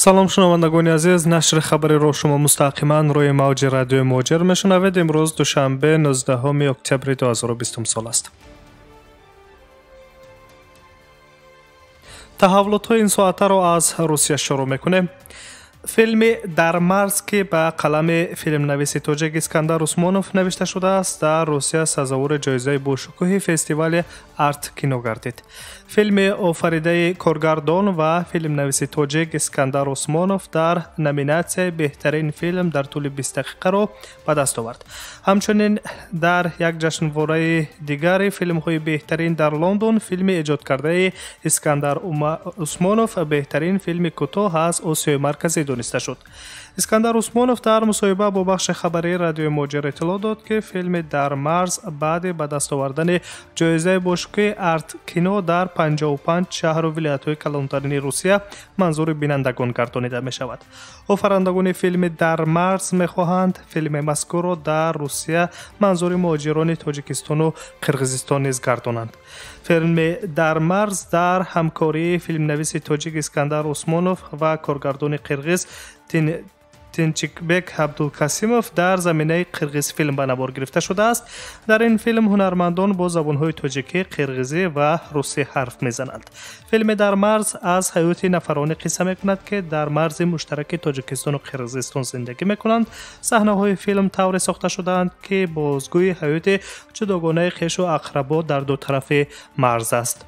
Салом шунавандагони азиз, нашри хабариро шумо мустақиман рӯи мавҷи радиои Муҳоҷир мешунавед. Имрӯз душанбе, 19 октябри 2020 сол аст. Таҳаввулотҳои ин соатаро аз Русия шурӯъ мекунем. Филми «Дар марз», ки ба қалами филмнависи тоҷик Искандар Усмонов навишта шудааст, дар Русия сазовори ҷоизаи бошукӯҳи фестивали Арт кино гардид. Филми офаридаи коргардон ва филмнависи тоҷик Искандар Усмонов дар номинатсияи беҳтарин филм дар тӯли 20 дақиқаро ба даст овард. Ҳамчунин дар як ҷашнвораи дигари филмҳои беҳтарин дар Лондон филми эҷодкардаи Искандар Усмонов беҳтарин филми кӯтоҳ аз Осиёи Марказӣ дониста шуд. Искандар Усмонов дар мусоҳиба бо бахши хабарии радиои Муҳоҷир иттилоъ дод, ки филми «Дар марз» баъди ба даст овардани ҷоизаи бошукӯҳи Арт кино дар 55 шаҳру вилоятҳои калонтарини Русия манзури бинандагон гардонида мешавад. Офарандагони филми «Дар марз» мехоҳанд филми мазкурро дар Русия манзури муҳоҷирони Тоҷикистону Қирғизистон низ гардонанд. Филми «Дар марз» дар ҳамкории филмнависи тоҷик Искандар Усмонов ва коргардони қирғиз Тинчикбек Абдулкасимов дар заминаи Қирғизфилм ба навор гирифта шудааст. Дар ин филм ҳунармандон бо забонҳои тоҷикӣ, қирғизӣ ва русӣ ҳарф мезананд. Филми «Дар марз» аз ҳаёти нафароне қисса мекунад, ки дар марзи муштараки Тоҷикистону Қирғизистон зиндагӣ мекунанд. Саҳнаҳои филм тавре сохта шудаанд, ки бозгӯи ҳаёти ҷудогонаи хешу ақрабо дар ду тарафи марз аст.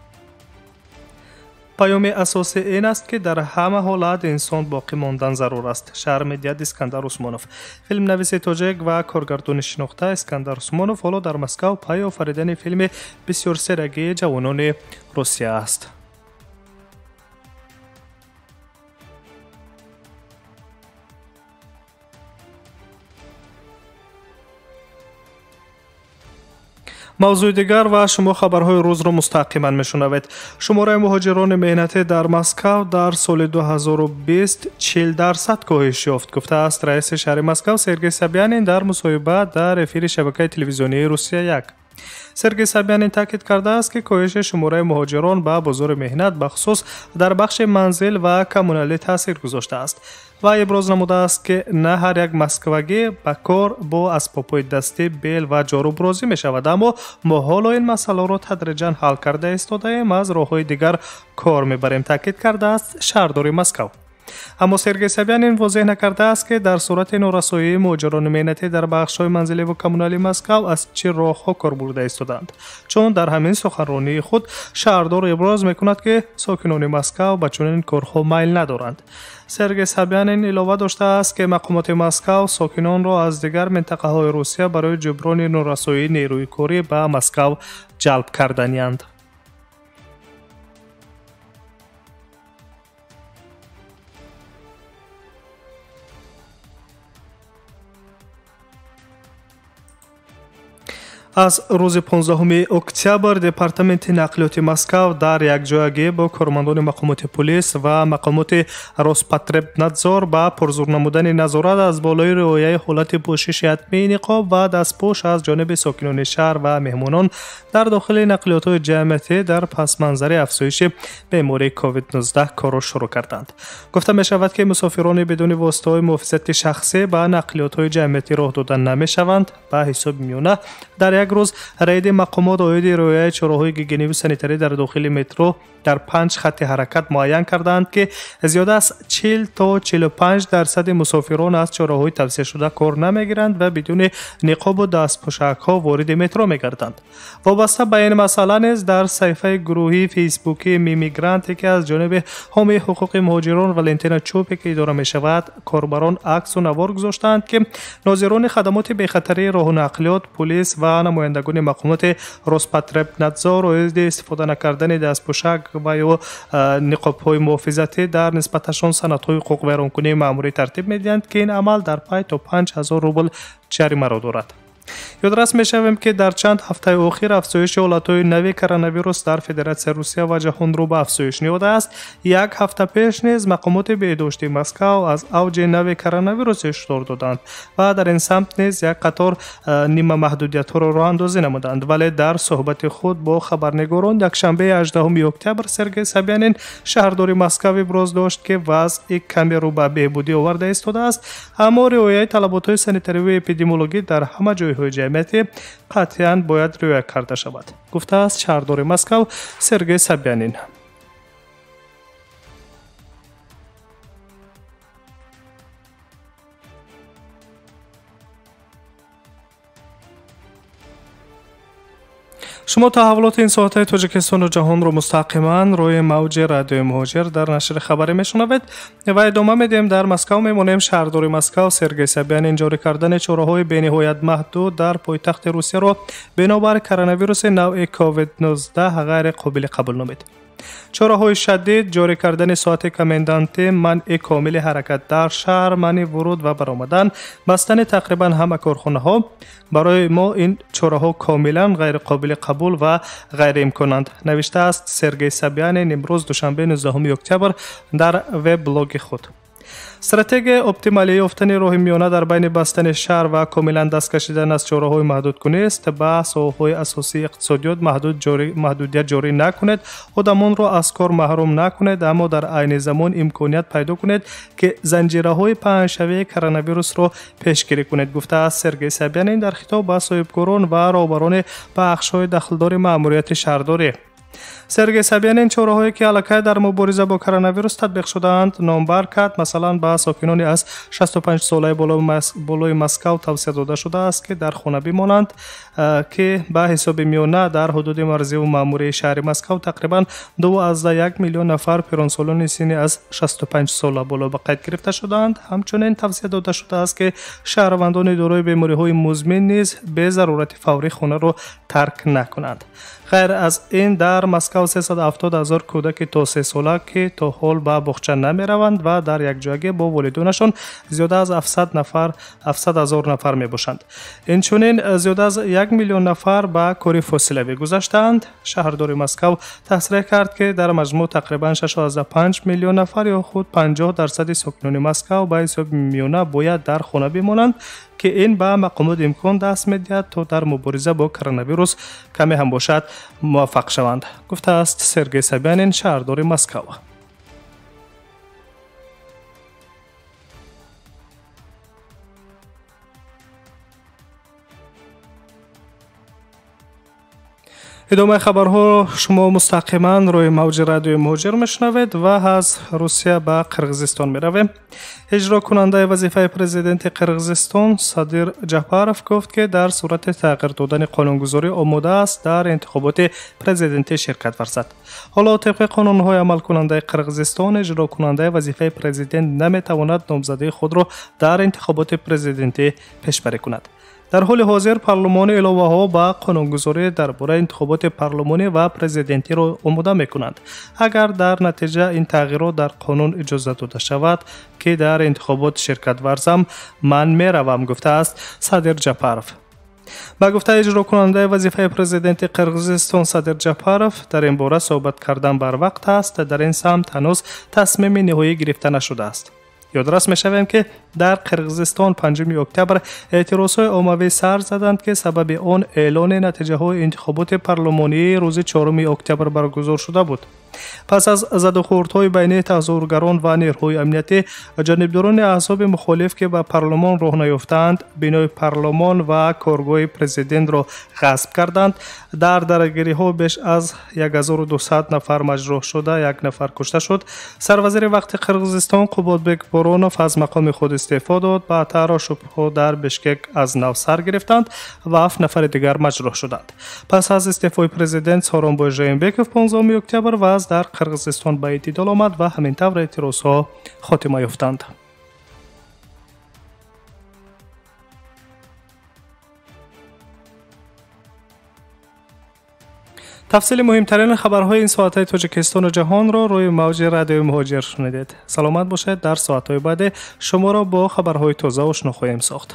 Паёми асосӣ ин аст, ки дар ҳама ҳолат инсон боқӣ мондан зарур аст, шарҳ медиҳад Искандар Усмонов. Филмнависи тоҷик ва коргардони шинохта Искандар Усмонов ҳоло дар Москав пайи офаридани филми бисёрсерагии ҷавонони Русия аст. Мавзӯи дигар ва шумо хабарҳои рӯзро мустақиман мешунавед. Шумораи муҳоҷирони меҳнатӣ дар Москав дар соли 2020 40% коҳиш ёфт, гуфтааст раиси шаҳри Москав Сергей Собянин дар мусоҳиба дар эфири шабакаи телевизионии Русия 1. Сергей Собянин таъкид кардааст, ки коҳиши шумораи муҳоҷирон ба бозори меҳнат, бахусус дар бахши манзил ва коммуналӣ таъсир гузоштааст ва иброз намудааст, ки на ҳар як москвагӣ ба кор бо асбобҳои дастӣ, бел ва ҷоруб розӣ мешавад, аммо мо ҳоло ин масъаларо тадриҷан ҳал карда истодаем, аз роҳҳои дигар кор мебарем, таъкид кардааст шаҳрдори Москав. Аммо Сергей Собянин возеҳ накардааст, ки дар сурати норасоии муҳоҷирони меҳнатӣ дар бахшҳои манзиливу коммуналии Москав аз чӣ роҳҳо кор бурда истодаанд. Чун дар ҳамин суханронии худ шаҳрдор иброз мекунад, ки сокинони Москав ба чунин корҳо майл надоранд. Сергей Собянин илова доштааст, ки мақомоти Москав сокинонро аз дигар минтақаҳои Русия барои ҷуброни норасоии нерӯи корӣ ба Москав ҷалб карданиянд. Аз рӯзи 15 октябр Департаменти нақлиёти Москав дар якҷоягӣ бо кормандони мақомоти полис ва мақомоти Роспотребнадзор ба пурзур намудани назорат аз болои риояи ҳолати пӯшиши ҳатмии ниқоб ва дастпӯш аз ҷониби сокинони шаҳр ва меҳмонон дар дохили нақлиётҳои ҷамъиятӣ дар пасманзари афзоиши бемории COVID-19 корро шурӯъ карданд. Гуфта мешавад, ки мусофирони бидуни воситаҳои муҳофизати шахсӣ ба нақлиётҳои ҷамъиятӣ роҳ дода намешаванд. Ба ҳисоби миёна дар як рӯз рейди мақомот оиди риояи чораҳои гигиениву санитарӣ дар дохили метро дар 5 хатти ҳаракат муайян кардаанд, ки зиёда аз 40 то 45% мусофирон аз чораҳои тавсияшуда кор намегиранд ва бидуни ниқобу дастпӯшакҳо вориди метро мегарданд. Вобаста ба ин масъала низ дар саҳифаи гурӯҳии фейсбукии Мимигранте, ки аз ҷониби ҳомии ҳуқуқи муҳоҷирон Валентина Чупик идора мешавад, корбарон аксу навор гузоштаанд, ки нозирони хадамоти бехатарии роҳу нақлиёт, полис ва намояндагони мақомоти Роспотребнадзор оиди истифода накардани дастпӯшак ва ё ниқобҳои муҳофизатӣ дар нисбаташон санадҳои ҳуқуқвайронкунии маъмурӣ тартиб медиҳанд, ки ин амал дар пай то 5000 рубл ҷаримаро дорад. Ёдрас мешавем, ки дар чанд ҳафтаи охир афзоиши ҳолатҳои нави коронавирус дар Федератсияи Русия ва ҷаҳон рӯ ба афзоиш ниҳодааст. Як ҳафта пеш низ мақомоти беҳдоштии Москав аз авҷи нави коронавирус ҳушдор доданд ва дар ин самт низ як қатор нимамаҳдудиятҳоро роҳандозӣ намуданд. Вале дар суҳбати худ бо хабарнигорон якшанбеи 18 октябр Сергей Собянин, шаҳрдори Москав, иброз дошт, ки вазъи каме рӯ ба беҳбудӣ оварда истодааст, аммо риояи талаботҳои санитариву эпидемиологӣ дар ҳама ҷойҳои ҷамъиятӣ қатъиян бояд риоя карда шавад, гуфтааст шаҳрдори Москав Сергей Собянин. Шумо таҳаввулоти ин соатаи Тоҷикистону ҷаҳонро мустақиман рӯи мавҷи радиои Муҳоҷир дар нашри хабарӣ мешунавед ва идома медиҳем. Дар Москав мемонем. Шаҳрдори Москав Сергей Собянин ҷорӣ кардани чораҳои бениҳоят маҳдуд дар пойтахти Русияро бинобар коронавируси навъи COVID-19 ғайриқобили қабул номид. Чораҳои шадид, ҷорӣ кардани соати комендантӣ, манъи комили ҳаракат дар шаҳр, манъи вуруд ва баромадан, бастани тақрибан ҳама корхонаҳо, барои мо ин чораҳо комилан ғайриқобили қабул ва ғайриимконанд, навиштааст Сергей Собянин имрӯз душанбе 19 октябр дар веб-блоги худ. Стратегияи оптималӣ ёфтани роҳи миёна дар байни бастани шаҳр ва комилан даст кашидан аз чораҳои маҳдудкунист. Ба соҳаҳои асосии иқтисодиёт маҳдудият ҷорӣ накунед, одамонро аз кор маҳрум накунед, аммо дар айни замон имконият пайдо кунед, ки занҷираҳои паҳншавии коронавирусро пешгирӣ кунед, гуфтааст Сергей Собянин дар хитоб ба соҳибкорон ва роҳбарони бахшҳои дахлдори маъмурияти шаҳрдорӣ. Сергей Собянин чораҳое, ки аллакай дар мубориза бо коронавирус татбиқ шудаанд, номбар кард. Масалан, ба сокинони аз 65 солаи болои Москав тавсия дода шудааст, ки дар хона бимонанд, ки ба ҳисоби миёна дар ҳудуди марзиву маъмурии шаҳри Москав тақрибан 2,1 миллион нафар пиронсолони синни аз 65 сола боло ба қайд гирифта шудаанд. Ҳамчунин тавсия дода шудааст, ки шаҳрвандони дорои бемориҳои музмин низ бе зарурати фаврӣ хонаро тарк накунанд. Ғайр аз ин, дар Москав 370 ҳазор кӯдаки то 3 сола, ки то ҳол ба боғча намераванд ва дар якҷоягӣ бо волидонашон зиёда аз 700 ҳазор нафар мебошанд. Инчунин зиёда аз 1 миллион нафар ба кори фосилавӣ гузаштаанд. Шаҳрдори Москав тасреҳ кард, ки дар маҷмӯъ тақрибан 6,5 миллион нафар ё худ 50% сокинони Москав ба ҳисоби миёна бояд дар хона бимонанд, ки ин ба мақомот имкон даст медиҳад, то дар мубориза бо коронавирус каме ҳам бошад муваффақ шаванд, гуфтааст Сергей Собянин, шаҳрдори Москав. Идомаи хабарҳо шумо мустақиман рӯи мавҷи радиои Муҳоҷир мешунавед ва аз Русия ба Қирғизистон меравем. Иҷрокунандаи вазифаи президенти Қирғизистон Садир Ҷапаров гуфт, ки дар сурати тағйир додани қонунгузорӣ омода аст дар интихоботи президентӣ ширкат варзад. Ҳоло тибқи қонунҳои амалкунандаи Қирғизистон иҷрокунандаи вазифаи президент наметавонад номзадии худро дар интихоботи президентӣ пешбарӣ кунад. Дар ҳоли ҳозир парлумони иловаҳо ба қонунгузорӣ дар бораи интихоботи парлумонӣ ва президентиро омода мекунанд. Агар дар натиҷа ин тағйирот дар қонун иҷоза дода шавад, ки дар интихобот ширкат варзам, ман меравам, гуфтааст Садир Ҷапаров. Ба гуфтаи иҷрокунандаи вазифаи президенти Қирғизистон Садир Ҷапаров, дар ин бора суҳбат кардан барвақт аст, дар ин самт ҳанӯз тасмими ниҳоӣ гирифта нашудааст. Ёдрас мешавем, ки дар Қирғизистон 5 октябр эътирозҳои оммавӣ сар заданд, ки сабаби он эълони натиҷаҳои интихоботи парлумонии рӯзи 4 октябр баргузор шуда буд. Пас аз задухӯрдҳои байни тазоҳургарон ва нерӯҳои амниятӣ, ҷонибдорони аҳзоби мухолиф, ки ба парлумон роҳ наёфтаанд, бинои парлумон ва коргоҳи президентро ғасб карданд. Дар дарагириҳо беш аз 1200 нафар маҷрӯҳ шуда, як нафар кушта шуд. Сарвазири вақти Қирғизистон Қуботбек Боронов аз мақоми худ истеъфо дод. Баъдтар ошӯбҳо дар Бишкек аз нав сар гирифтанд ва 7 нафари дигар маҷрӯҳ шуданд. Пас аз истеъфои президент Сооронбой Жээнбеков 15 октябр вазъ дар Қирғизистон ба эътидол омад ва ҳамин тавр эътирозҳо хотима ёфтанд. Тафсили муҳимтарин хабарҳои ин соатҳои Тоҷикистону ҷаҳонро рӯи мавҷи радиои Муҳоҷир шунидед. Саломат бошед, дар соатҳои баъде шуморо бо хабарҳои тоза ошно хоҳем сохт.